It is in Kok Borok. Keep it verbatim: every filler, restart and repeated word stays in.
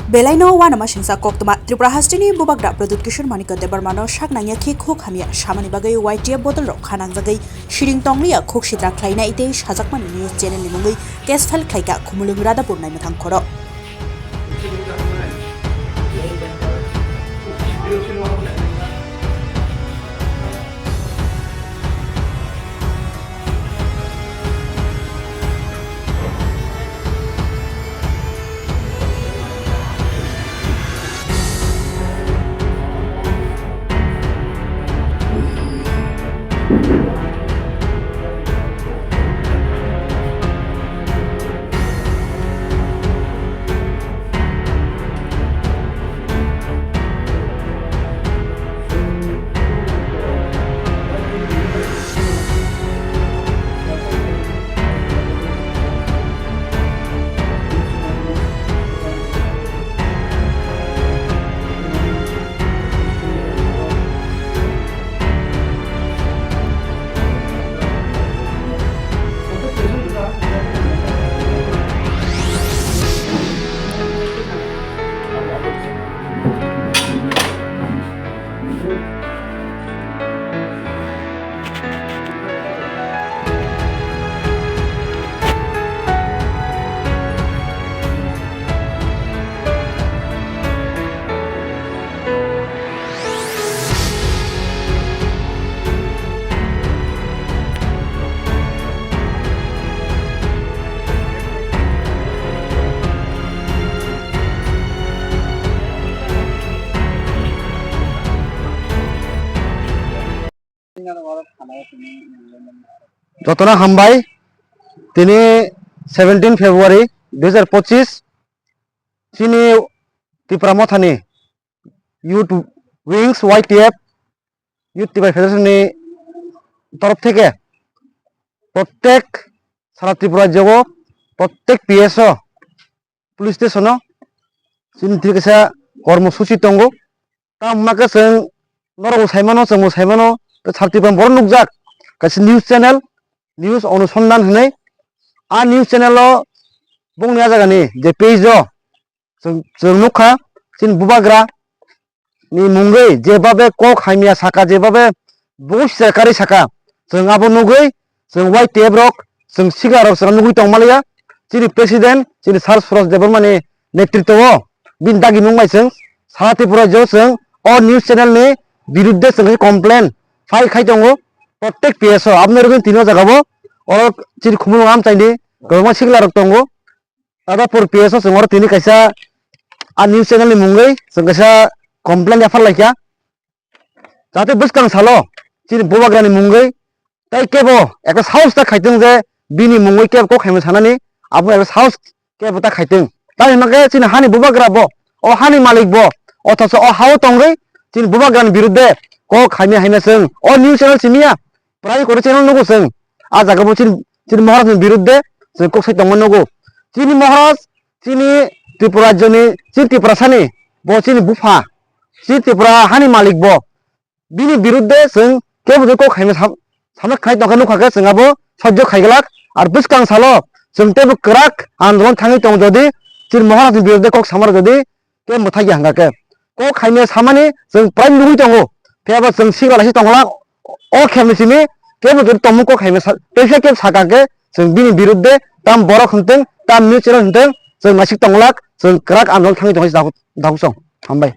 Belaino uanama singsa koktwma. Tripura hasteni bubagra Pradyut Kishore Manikya Debbarmano sak nangya khe khuk hamya samani bagwi Y T F bodolrok kha nangjagwi siring tongliya khuk sitra khlainai tei sajakmani news channel ni mungwi case file khlaikha Khumulwng Radhapur Naimwthang khoro. Jotono hambai, tini seventeen February dui hajar pochis, chini Tipra Mothani Youth Wings Y T F, Youth Tipra Federation ni torof theke prottek sara Tripura rajyo o prottek P S o police station o chini thik kaisa kormo suchi tongo. Tamo hwnba khe chwng norok bo sai mano, chwng bo sai mano, tei sara Tripura borok nukjak kaisa news channel, News Anusandhan hinwi. A news channel o bongni a jagani je page o chwng, chwng nukha chini bubagra ni mungwi jebabe kok hamya saka, jebabe busi karwi saka, chwng abo nugwi chwng Y T F rok, chwng sikla rok chwng nugwi tongmaliya. Chini president, chini Sir Suraj Debbarma ni netritwo o bini dagimung bai chwng sara Tripura rajyo chwng o news channel ni birudde chwng complain file khai tongo. Prottek P S o aboni rwgwini tini o jaga o oro chini Khumulwng amchaini kwbangma sikla rok tongo. Radhapur P S o chwng oro tini kaisa a news channel ni mungwi chwng kaisa complain yaphar laikha. Jate bwskang salo chini bubagra ni mungwi tei kebo ekta sahos ta khaitwng je bini mungwi kebo kok hamya sanani, abo ekta sahos kebo ta khaitwng. Tamni hwnba khe chini hani bubagra bo, o hani malik bo, othocho o ha o tongwi chini bubagra ni birudde kok hamya hamya chwng o news channel simiya. Prai kori channel nugo chwng. A jaga bo chini, chini Maharaj ni birudde chwng kok sai tongma nugo. Chini Maharaj, chini Tripura rajyo ni, chini Tiprasa ni, bo chini bupha, chini Tripura hani malik bo. Bini birudde chwng kebo je kok hamya sam-, samna khai tongkha nukha khe chwng abo sojjo khaiglak. Ar bwskang salo chwng teibo kwrak andolon thangwi tongo jodi chini Maharaj ni birudde kok samara jodi kebo mwthai ya hwnga khe. Kok hamya samani chwng prai nugwi tongo. Phiya bo chwng sikla laisi tongla o khe hamya simi kebo jodi tongmung kok hamya sa-, teisa kebo saka khe chwng bini birudde tam borok hwntwng, tam news channel hwntwng chwng naisik tonglak, chwng kwrak andolon thangwi tongwi dabu-, dabuchong. Hambai.